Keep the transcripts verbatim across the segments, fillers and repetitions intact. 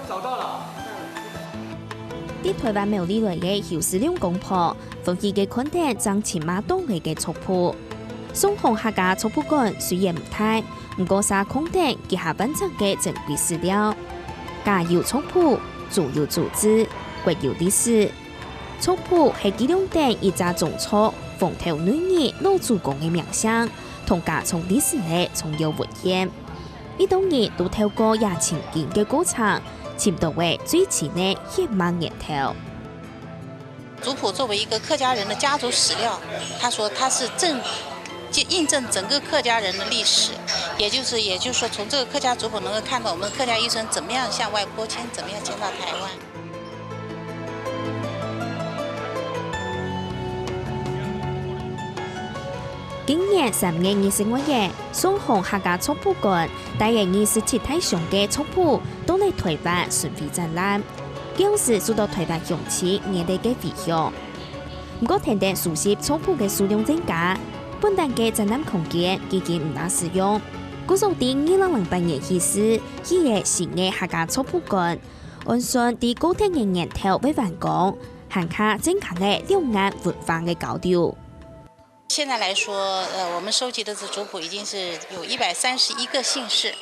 在臺灣苗栗來个邱思亮公婆，歡喜个看等正尋馬當个个族譜。雙巷客家族譜館雖然毋大，毋過嗄囥等幾下萬冊个珍貴史料。家有族譜，族有祖制，國有歷史。族譜係記錄等一隻宗族、封頭、內儀、老祖公个名聲，同家族歷史个重要文獻。 一兜人都透過這尋根个過程，尋到了最親个血脈源頭。族譜作為一個客家人的家族史料，他說它是證，就印證整個客家人的歷史，也就是也就是說，從這個客家族譜能夠看到我們客家一生怎麼樣向外播遷，怎麼樣遷到台灣。 今年三月二十五日，雙巷客家族譜館帶了二十七大鄉个族譜，到了臺灣巡迴展覽，更是受到臺灣鄉親熱烈个回響。毋過，跈等收集族譜个數量增加，本館个展覽空間已經毋罅使用。故所在二零零八年起始，起了新个客家族譜館， 按算在過忒个年頭會完工，還較增加了兩岸文化个交流。現在來說，呃，我們收集的這族譜已經是有一百三十一個姓氏，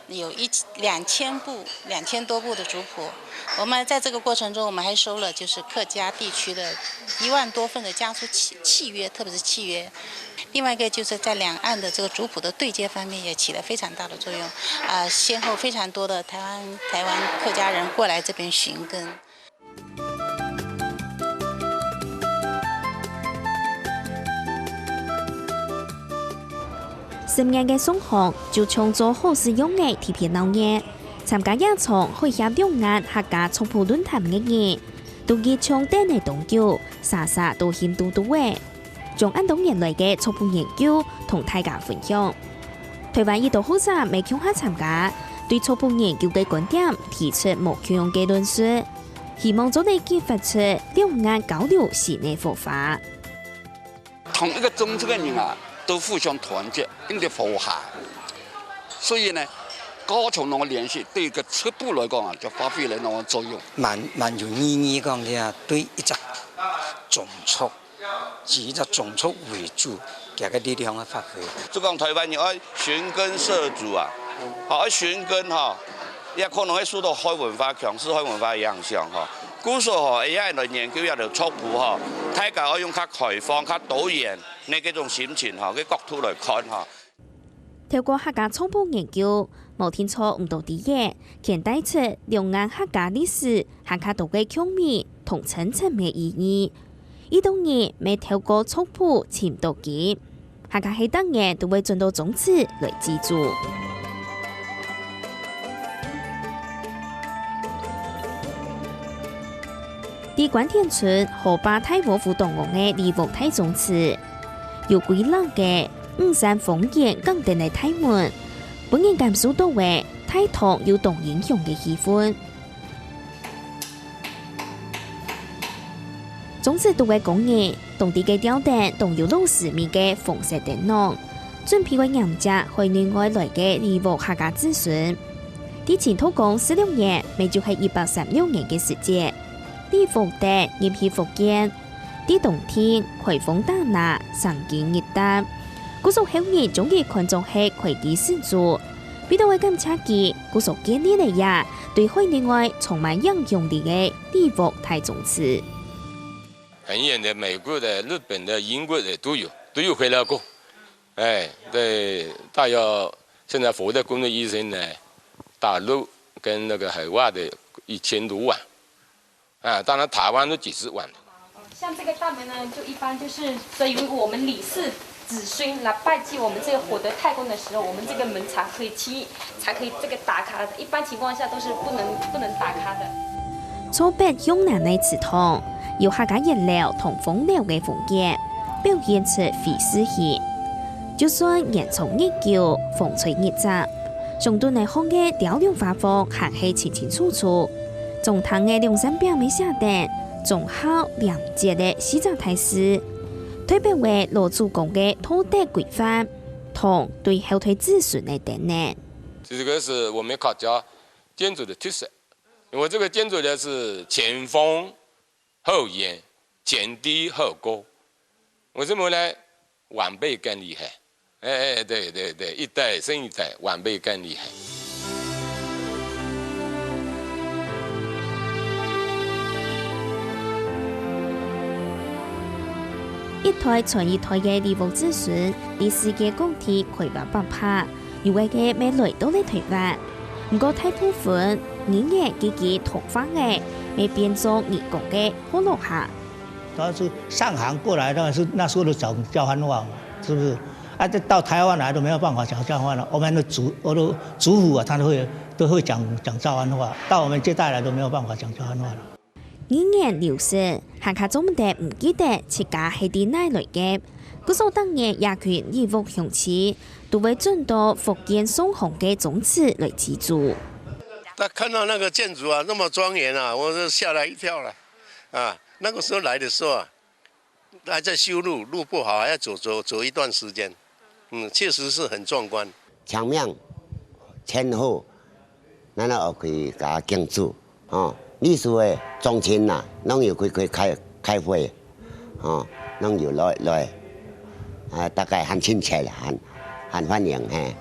有一兩千部、兩千多部的族譜。我們在這個過程中，我們還收了就是客家地區的一萬多份的家族契契約，特別是契約。另外一個就是在兩岸的這個族譜的對接方面也起了非常大的作用，啊、先後非常多的台灣台灣客家人過來這邊尋根。 十月个雙巷就像做好事樣仔特別鬧熱，參加這場海峽兩岸客家族譜論壇个人，都一場等了當久，儕儕都興嘟嘟仔。 將恁多年來个族譜研究同大家分享。臺灣已多學者乜共下參加，對族譜研究个觀點提出無共樣个論述，希望做得激發出兩岸交流新个火花。同一个宗族个人啊，都互相團结，一定和諧。所以呢，高雄能够联系，对一个族谱来讲啊，就发挥了那种作用。蛮蛮有意义讲个啊，对一只宗族 以一个宗族为主，佢个力量个发挥。就讲台湾人爱寻根涉祖啊，吼，爱寻根吼，也可能会受到海文化、强势海文化影响吼。故所吼，也来研究一下族谱吼，大家爱用较开放、较多元的这种心情吼，个角度来看吼。 透过客家族谱研究，無定著毋多知个，牽帶出兩岸客家歷史還較多个共鳴同深層个意義。已多人乜透過族譜尋到根，還較係逐年都會轉到宗祠來祭祖。在關田村河壩大窩湖當旺个李屋大宗祠， 有歸零个五山方圓港燈个大門，分人感受到个大唐有唐英雄个氣氛。宗祠肚个工人，當地个吊燈當有老式味个紅色燈籠，準備會迎接海內外來个李屋客家子孫。在清道光十六年，乜就係一八三六年个時節，李屋等入去福建， 在當地開荒打獵，生根入旦。故所後人將佢看做係開基始祖，為著愛感謝佢，故所建立了這對海內外充滿影響力个李屋大宗祠。很遠的美國的、日本的、英國的都有，都有回來過。哎，在大約現在佛的公立醫生呢，大陸跟那个海外的一千多万。 啊，当然台湾都几十万。像这个大门呢，就一般就是，所以如果我们李氏子孙来拜祭我们这个火德太公的时候，我们这个门才可以轻易，才可以这个打开的。一般情况下都是不能不能打开的。坐北向南个祠堂，有客家熱鬧同荒涼个風格，表現出非時興。就算年長日久，風吹日雜，上墩个項个雕龍畫鳳還係清清楚楚。 中堂个兩扇餅乜寫等，忠孝廉潔个四隻大字，代表个老祖公个道德規範，同對後代子孫个等等。这个是我们客家建筑的特色。我这个建筑呢是前峰后岩，前低后高。我这么呢，晚辈更厉害。哎哎，对对对，一代生一代，晚辈更厉害。一代传一代个李屋子孙，在世界各地开发百派，有个个乜來到了台湾。毋過大部分語言既經同化个，乜變做人講个學老客。他是上行过来，当然是那时候都讲交换话嘛，是不是？啊，这到台湾来都没有办法讲交换了。我们的祖，我的祖父啊，他都会都会讲讲交换话，到我们这代来都没有办法讲交换话了。語言流失，還較做毋得毋記得自家係在哪來个。故所逐年這群義屋鄉親，都會轉到福建上行个宗祠來祭祖。他看到那个建筑啊，那么庄严啊，我就吓了一跳了。啊，那个时候来的时候啊，还在修路，路不好，还要走走走一段时间。嗯，确实是很壮观。墙面前后，咱个屋企个建筑，吼，历史个宗亲呐，拢有去去开开会，吼，拢有来来，啊，大家很亲切啦，很很欢迎嘿。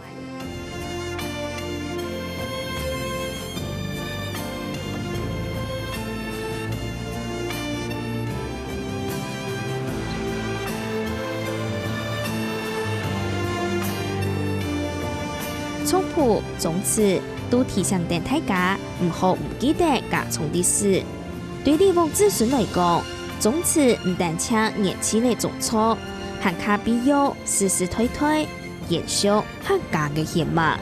族譜、宗祠都提醒等大家，毋好毋記得家族歷史。對李屋子孫來講，宗祠毋單淨年紀个宗族，還較必要世世代代延續客家个血脈。